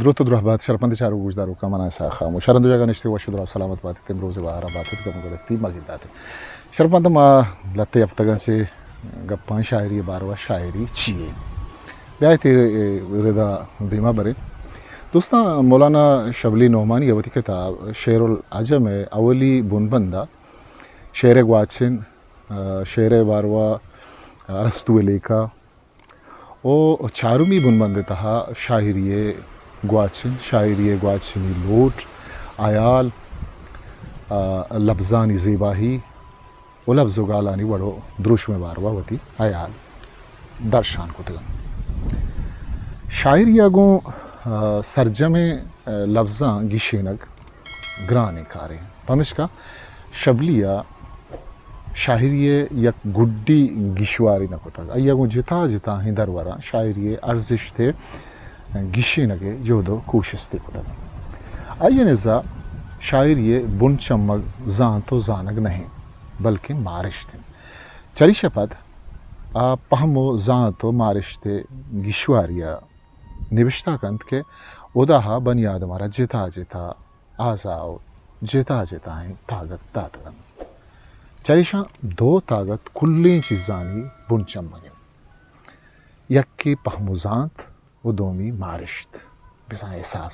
دروت و دراہ بات شرپمند چاروک گوشداروکاں، من آں اسحاق خاموش۔ ہر ہندو جاگہ نشتگ وش و دراہ سلامت بات ات، امروز ءِ بہار ءَ بات ات، گم گڑتی مہ گندات۔ شرپمند، ما لہتے ہفتگاں چہ گپاں شاعری ءِ باروا، شاعری چی یے؟ بیایت اے ردا دیما بریں۔ دوستاں، مولانا شبلی نعمانی ءَ وتی کتاب شعر العجم ءِ اولی بنبند ءَ شعر ءِ گواچن، آ، شعر ءِ باروا ارسطو ءِ لیکہ، و چارمی بنبند ءِ تہا شاعری ءِ گواچن، شاعری ءِ گواچنی لوٹ، ہیال، آ، لبزانی زیباہی و لبز و گالانی وڑ و دروشم ءِ باروا وتی ہیال درشان کتگ انت۔ شاعری ءَ گوں، آ، سرجمیں، آ، لبزاں گیشینگ گرانیں کارے۔ پمیشکا شبلی ءَ شاعری ءِ یک گڈی گیشواری نہ کتگ۔ آئی ءَ گوں جتا جتائیں دروراں شاعری ءِ ارزشت ءِ گیشینگ ءِ جہد و کوشستے کتگ۔ آئی ءِ نزا شاعری ءِ بن چمگ زانت و زانگ نہ انت، بلکیں مارشت انت۔ چریشا پد آ پہم و زانت و مارشت ءِ گیشواری ءَ نبشتہ کنت کہ ہدا ءَ بنی آدم ءَ را جتا جتا اعضا و جتا جتائیں تاگت داتگ انت۔ چریشاں دو تاگت کلیں چیزانی بن چمگ انت۔ یکے پہم و زانت و دومی مارشت، بزاں احساس۔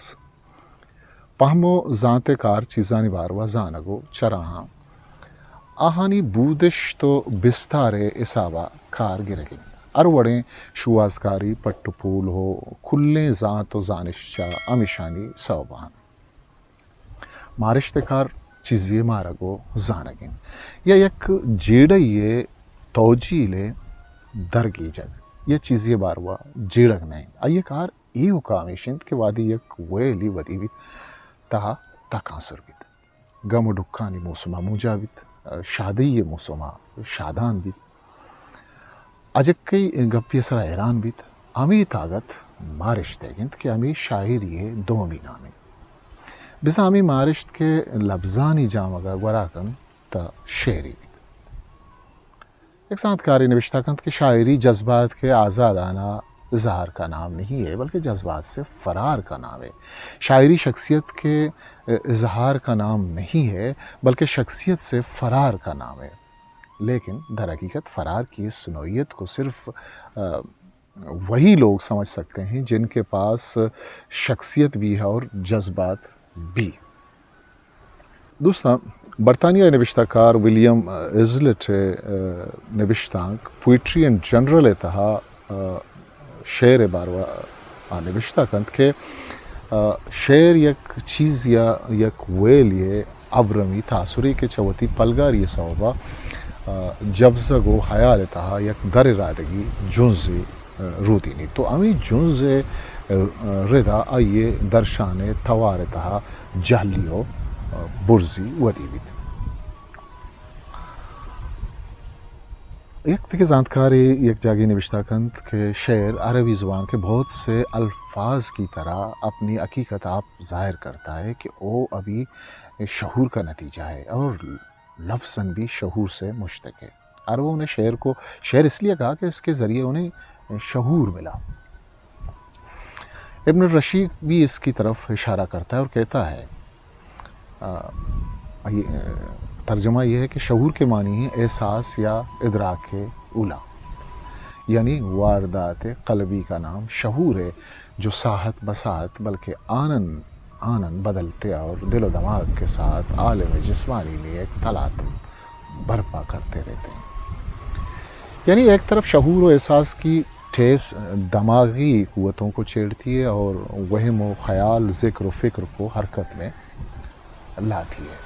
پہم و زانت ءِ کار چیزانی باروا زانگ و چراہاں آہانی بودشت و بستار ءِ حسابا کار گرگ انت۔ ہر وڑیں شوہازکاری، پٹ و پول و کلیں زانت و زانش چہ ہمیشانی سوبا انت۔ مارشت ءِ کار چیزے ءِ مارگ و زانگ انت، یا یک جیڑہے ءِ توجیل ءِ درگیجگ، یا چیزے ءِ باروا جیڑگ نہ انت۔ آئی ءِ کار ایوکا ہمیش انت کہ وہدے یک ویلی ودی بیت، تہا تکانسر بیت۔ گم و ڈکھانی موسم ءَ موجا بیت، شادی ءِ موسم ءَ شادان بیت۔ اجکئی گپے ءِ سرا حیران بیت، ہمے تاگت مارشت ئیگ انت کہ ہمے شاعری ءِ دومی نام انت۔ بزاں ہمے مارشت کہ لبزانی جامگ ءَ گورا کنت تہ شعری بیت۔ یک زانتکارے نبشتہ کنت کہ شاعری جذبات کے آزادانہ اظہار کا نام نہیں ہے، بلکہ جذبات سے فرار کا نام ہے۔ شاعری شخصیت کے اظہار کا نام نہیں ہے، بلکہ شخصیت سے فرار کا نام ہے۔ لیکن در حقیقت فرار کی اس نوعیت کو صرف، آ، وہی لوگ سمجھ سکتے ہیں جن کے پاس شخصیت بھی ہے اور جذبات بھی۔ دوستاں، برطانیہ ءِ نبشتہ کار ولیم ہیزلٹ ءِ، آ، نبشتانک پوئٹری ان جنرل ءِ تہا، آ، شعر ءِ باروا آ نبشتہ کنت کہ، آ، شعر یک چیز یا یک ویل ءِ ابرمی تاثرے کہ چہ وتی پلگاری ءِ سوبا، آ، جبزگ و حیال ءِ تہا یک در رادگی جنزے رودینیت و ہمے جنز ءِ ردا آئی ءِ درشان ءِ توار ءِ تہا جہلی و برزی ودی بیت۔ یک دگہ زانتکارے یک جاگہے نبشتہ کنت کہ شعر عربی زبان کے بہت سے الفاظ کی طرح اپنی حقیقت آپ ظاہر کرتا ہے کہ وہ ابھی شعور کا نتیجہ ہے اور لفظاً بھی شعور سے مشتق ہے۔ عربوں نے شعر کو شعر اس لیے کہا کہ اس کے ذریعے انہیں شعور ملا۔ ابن رشید بھی اس کی طرف اشارہ کرتا ہے اور کہتا ہے، آ، یہ، ترجمہ یہ ہے کہ شعور کے معنی ہے احساس یا ادراک اولا، یعنی واردات قلبی کا نام شعور ہے، جو ساعت بساعت بلکہ آنن آنن بدلتے اور دل و دماغ کے ساتھ عالم جسمانی میں ایک تلاطم برپا کرتے رہتے ہیں۔ یعنی ایک طرف شعور و احساس کی ٹھیس دماغی قوتوں کو چھیڑتی ہے اور وہم و خیال، ذکر و فکر کو حرکت میں لاتی ہے۔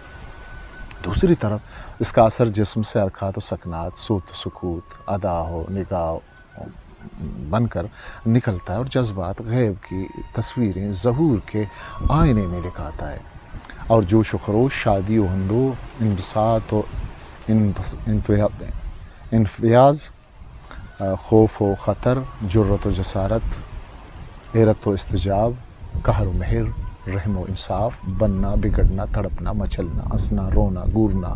دوسری طرف اس کا اثر جسم سے حرکات و سکنات، صوت و سکوت، ادا و نگاہ بن کر نکلتا ہے اور جذبات، غیب کی تصویریں ظہور کے آئینے میں دکھاتا ہے۔ اور جوش و خروش، شادی و ہندو، انبساط و انبس-، انفیا-، انفیاض، آ، خوف و خطر، جرأت و جسارت، حیرت و استعجاب، قہر و مہر، رحم و انصاف، بننا، بگڑنا، تڑپنا، مچلنا، ہنسنا، رونا، گورنا،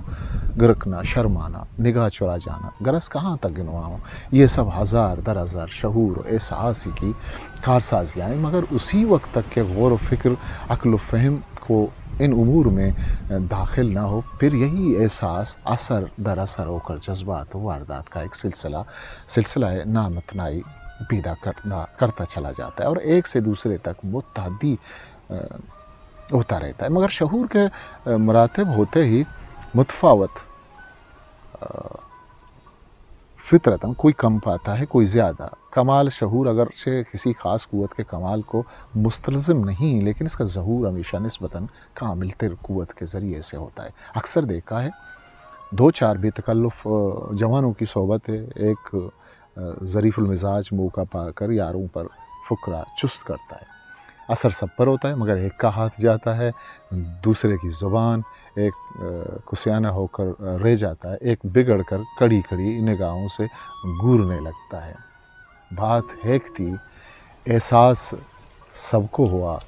گرکنا، شرمانا، نگاہ چرا جانا، غرض کہاں تک گنواؤں؟ یہ سب ہزار در ہزار شعور و احساس کی کارسازیاں ہیں، مگر اسی وقت تک کہ غور و فکر، عقل و فہم کو ان امور میں داخل نہ ہو، پھر یہی احساس اثر در اثر ہو کر جذبات و واردات کا ایک سلسلہ، سلسلہ نامتنائی پیدا کرنا، کرتا چلا جاتا ہے اور ایک سے دوسرے تک متعدی، آ، ہوتا رہتا ہے۔ مگر شعور کے، آ، مراتب ہوتے ہی متفاوت، آ، فطرتاً کوئی کم پاتا ہے، کوئی زیادہ۔ کمال شعور اگرچہ کسی خاص قوت کے کمال کو مستلزم نہیں، لیکن اس کا ظہور ہمیشہ نسبتاً کامل تر قوت کے ذریعے سے ہوتا ہے۔ اکثر دیکھا ہے، دو چار بے تکلف، آ، جوانوں کی صحبت ہے، ایک، آ، ظریف المزاج موقع پا کر یاروں پر فقرہ چست کرتا ہے۔ اثر سب پر ہوتا ہے، مگر ایک کا ہاتھ جاتا ہے، دوسرے کی زبان، ایک، آ، کسیانہ ہو کر، آ، رہ جاتا ہے، ایک بگڑ کر کڑی کڑی نگاہوں سے گورنے لگتا ہے۔ بات ہیک تھی، احساس سب کو ہوا،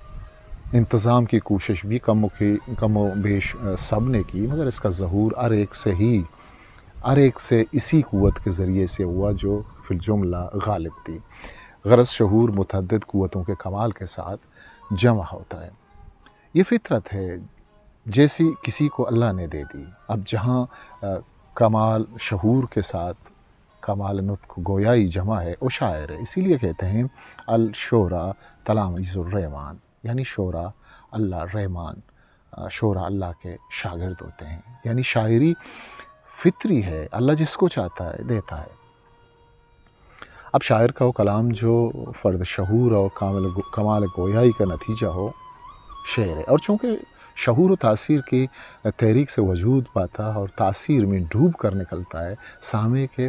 انتظام کی کوشش بھی کم و کی، کم و بیش، آ، سب نے کی، مگر اس کا ظہور ہر ایک سے ہی، ہر ایک سے اسی قوت کے ذریعے سے ہوا جو فی الجملہ غالب تھی۔ غرض شعور متعدد قوتوں کے کمال کے ساتھ جمع ہوتا ہے۔ یہ فطرت ہے، جیسی کسی کو اللہ نے دے دی۔ اب جہاں، آ، کمال شعور کے ساتھ کمال نطق گویائی جمع ہے، وہ شاعر ہے۔ اسی لیے کہتے ہیں، الشعراء تلاميذ الرحمن، یعنی شعراء اللہ رحمان، آ، شعراء اللہ کے شاگرد ہوتے ہیں۔ یعنی شاعری فطری ہے، اللہ جس کو چاہتا ہے دیتا ہے۔ اب شاعر کا وہ کلام جو فرد شعور اور کامل گو-، کمال گویائی کا نتیجہ ہو، شعر ہے۔ اور چونکہ شعور و تاثیر کی تحریک سے وجود پاتا اور تاثیر میں ڈوب کر نکلتا ہے، سامع کے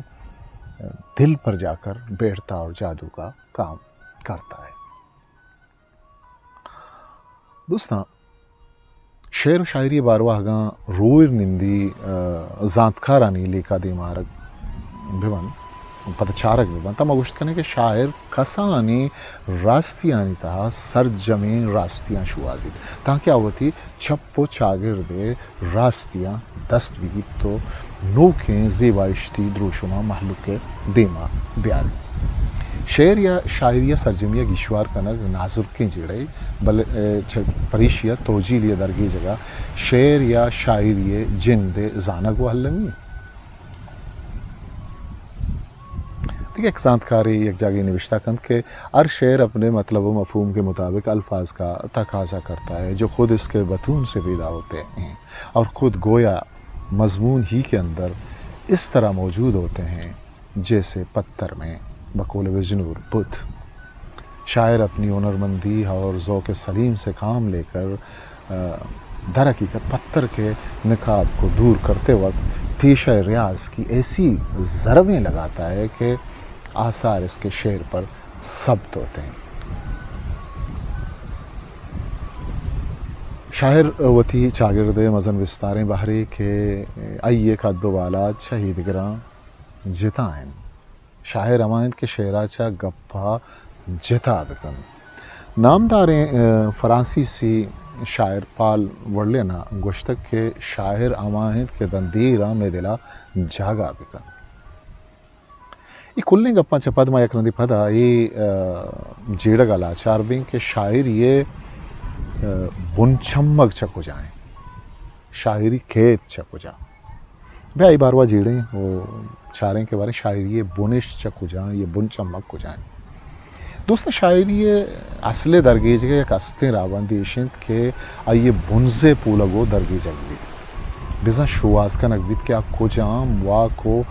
دل پر جا کر بیٹھتا اور جادو کا کام کرتا ہے۔ دوستاں، شعر و شاعری باروا اگاں روئر نندی، آ، زانتکارانی لیکہ دیمارگ بہ بنت، پدا چارگ بہ بنت، تاں ما گوشت کنیں کہ شاعر کسانیں راستیانی تہا سرجمیں راستیاں شوہازیت، تانکہ آ وتی چپ و چاگرد ء راستیاں دست بگیت و نوکیں زیبائشتی دروشماں مہلوک ء دیما بیاریت۔ شعر یا شاعری ء سرجمی ء گیشوار کنگ نازرکیں جیڑہ ء، بلے، ء، چہ پریشی ء توجیلی ء درگیجگ ء شعر یا شاعری ء جند ء زانگ و المی۔ دگہ یک زانتکارے یک جاگہے نوشتہ کنت کہ ہر شعر اپنے مطلب و مفہوم کے مطابق الفاظ کا تقاضا کرتا ہے، جو خود اس کے بطون سے پیدا ہوتے ہیں اور خود گویا مضمون ہی کے اندر اس طرح موجود ہوتے ہیں جیسے پتھر میں، بقول بجنور بدھ۔ شاعر اپنی ہنرمندی اور ذوق سلیم سے کام لے کر، آ، در حقیقت پتھر کے نقاب کو دور کرتے وقت پیشہ ریاض کی ایسی ضربیں لگاتا ہے کہ آثار اس کے شعر پر ثبت ہوتے ہیں۔ شاعر وتی چاگرد ء مزن وستاریں بہرے کہ آئی ء قد و بالاد چہ ایدگراں جتا انت۔ شاعر ہما انت کہ شعرا چہ گپا جتا بکنت۔ نامداریں، ء، فرانسیسی شاعر پال ورلین ء گوشتگ کہ شاعر ہما انت کہ داں دیراں مئے دلا جاگہ بکنت۔ اے کلیں گپاں چہ پد ما یک رندے پدا اے، ء، جیڑگ ء لاچار بیں کہ شاعری ء، ء، بن چمگ چہ کجا انت؟ شاعری کیت چہ کجا؟ بیا اے باروا جیڑیں و چاریں کہ باریں شاعری ء بنشت چہ کجا، یہ بن چمگ کجا انت؟ دوستاں، شاعری ء اصل ء درگیجگ ء یک استیں راہبندے ایش انت کہ آئی ء بنز ء پولگ و درگیجگ بیت، بزاں شوہاز کنگ بیت کہ آ کجام واک و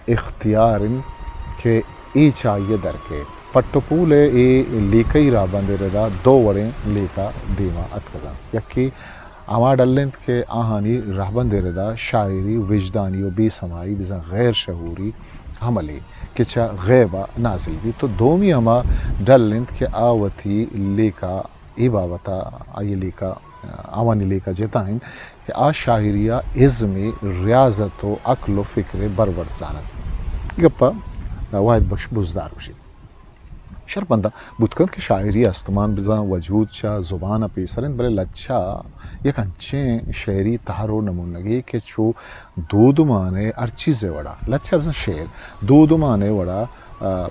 اختیار انت کہ اے چہ آئی ء در کیت۔ پٹ و پول ء اے لیکہی راہبند ء ردا دو وڑیں لیکہ دیما اتکگ انت۔ یکے ہما ڈل انت کہ آہانی راہبند ء ردا شاعری وجدانی و بے سمائی بزاں غیر شعوری عملے کہ چہ غیب ء نازل بیت، و دومی ہما ڈل انت کہ آ وتی لیکہ اے بابت ء آئی ء لیکہ، آوانی لیکہ جتا انت کہ آ شاعری ء ازم ء ریاضت و عقل و فکر ء برورد زانت۔ اے گپ ء واحد بخش بزدار گوشیت۔ شرپمند بوت کنت کہ شاعری استمان بزاں وجود چہ زبان ءَ پیسر انت، بلے لچہ یک انچیں شعری تہر ءُ نمونگے کہ چو دودمان ءِ ہر چیز ءِ وڑا، لچہ بزاں شعر دودمان ءِ وڑا، آ، آ،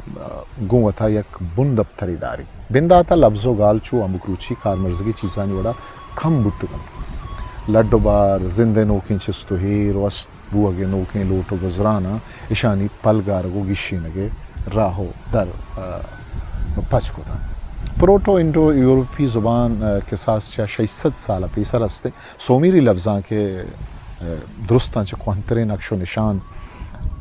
گوں وتا یک بندپترے داری۔ بندات ءَ لبز ءُ گال چو ہمک روچی کارمرزگی چیزانی وڑا کم بوتگ انت۔ لڈ ءُ بار، زند ءِ نوکیں چست ءُ ایر ءُ است بوہگ ءِ نوکیں لوٹ ءُ گزراناں اشانی پلگارگ ءُ گیشینگ ءِ راہ ءُ در، آ، پچ کتاں۔ پروٹو انڈو یورپی زبان، آ، کساس چہ شش سد سال ءَ پیسر است۔ سومیری لبزانک ءِ، آ، درستاں چہ کوہنتریں نقش ءُ نشان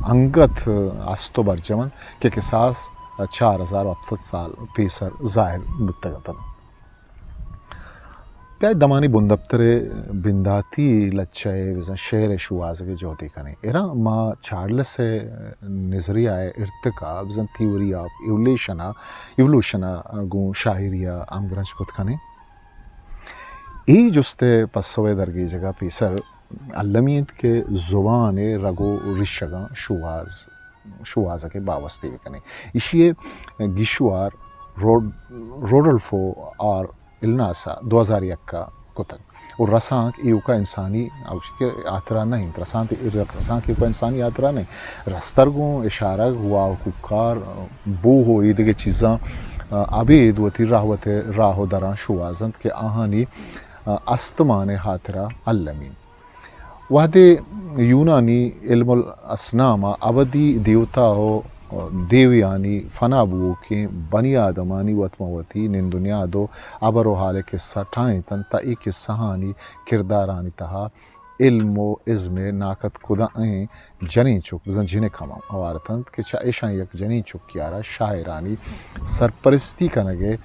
انگت، آ، است ءُ برجم انت کہ کساس، آ، چار ہزار ءُ ہپت سد سال پیسر ظاہر بوتگ اتنت۔ بیا دمانی بندپتر ءِ بنداتی لچہ ءِ بزاں شعر ءِ شوہازگ ءِ جہدے کنیں۔ اراں ما چارلس ءِ نظریہ ءِ ارتقا بزاں تھیوری آف ایولیوشن ءَ، ایولوشن ءَ گوں شاعری ءَ ہمگرنچ کت کنیں۔ اے جست ءِ پسو ءِ درگیجگ ءَ پیسر المی انت کہ زبان ءِ رگ ءُ ریشگاں شوہاز شوہازگ ءِ باوستے بہ کنیں۔ ایشی ءِ گیشوار روڈ-، روڈولفو آر الناس ءَ دو ہزار یک ءَ کتگ ءُ رسانک ایوکا انسانی، آ گوشی کہ ہاترا نہ انت، رسانک، رسانک ایوکا انسانی ہاترا نہ انت۔ رستر گوں اشارگ، واہ ءُ کوکار، بوہ ءُ ایدگہ چیزاں، آ، ابید وتی رہوت ءِ راہ ءُ دراں شوہاز انت کہ آہانی، آ، استمان ءِ ہاترا المی انت۔ وہدے یونانی علم الاصنام ءَ ابدی دیوتا ءُ دیویانی فنا بوؤکیں بنی آدمانی وت مہ وتی نند ءُ نیاد ءُ ہبر ءُ حال ءِ کسہ ٹاہینتنت، تہ اے کسہانی کردارانی تہا علم ءُ ازم ءِ ناکت کدہ ایں جنین چک، بزاں جنک ہم ہوار اتنت کہ چہ ایشاں یک جنین چکے ءَ را شاعرانی سرپرستی کنگ ءِ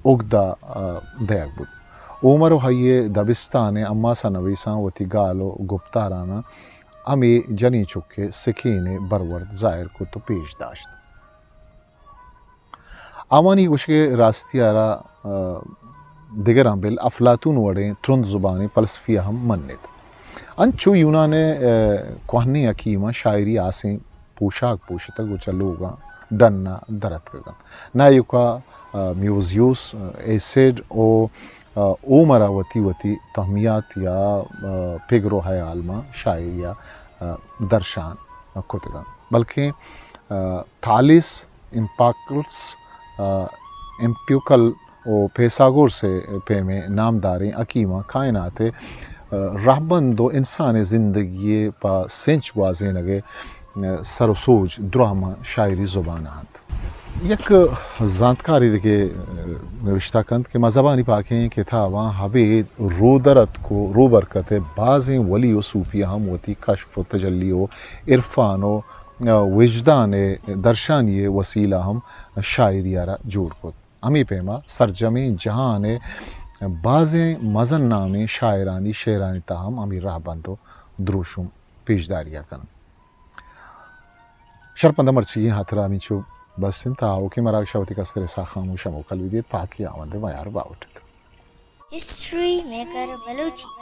اگدہ، آ، دئیگ بوت۔ عمر ءُ آئی ءِ دبستان ءِ اماس ءَ نویساں وتی گال ءُ گپتاراناں ہمے جنین چک ءِ سکین ءِ برورد ظاہر کت ءُ پیش داشت۔ آوانی گوشگ ءِ راستی ءَ را، آ، دگراں بل افلاطون وڑیں ترند زبانیں فلسفی ءَ ہم منیت۔ انچو یونان ءِ، آ، کوہنیں حکیماں شاعری آسیں پوشاک پوشتگ ءُ چہ لوگاں ڈن ءَ در اتکگ انت۔ نہ ایوکا، آ، میوزیوس، آ، ایسیڈ ءُ، آ، ہومر ءَ وتی وتی تہمیات یا، آ، پگر ءُ حیال ماں شاعری ءَ، آ، درشان کتگ انت، بلکیں، آ، تھالیس، امپاکلس، آ، امپیوکل ءُ پیساگورس ءِ پیمیں نامداریں حکیماں کائنات ءِ، آ، رہبند ءُ انسان ءِ زندگی ءِ پہ سنچ گوازینگ ءِ، آ، سر ءُ سوج دراہ ماں شاعری زبان ءَ انت۔ یک زانتکارے دگہ، آ، نوشتہ کنت کہ مذہبانی پاکیں کتاباں ابید رودرتک ءُ روبرکت ءِ بازیں ولی ءُ صوفیاں ہم وتی کشف ءُ تجلی ءُ عرفان ءُ، آ، وجدان ءِ درشانی ءِ وسیلہ ہم شاعری ءَ را جوڑ کت۔ ہمے پیما سرجمیں جہان ءِ بازیں مزن نامیں شاعرانی شعرانی تہا ہم ہمے رہبند ءُ دروشم پیشداری ءَ کنت۔ شرپمند، مرچیگیں ہاترا ہمینچو بس انت۔ آؤکیں مراگش ءَ وتی کستر ءِ ساہ خاموش ءُ موکل بہ دیت۔ پاکی آوند ءِ میار باہوٹ ات۔ History maker Balochi.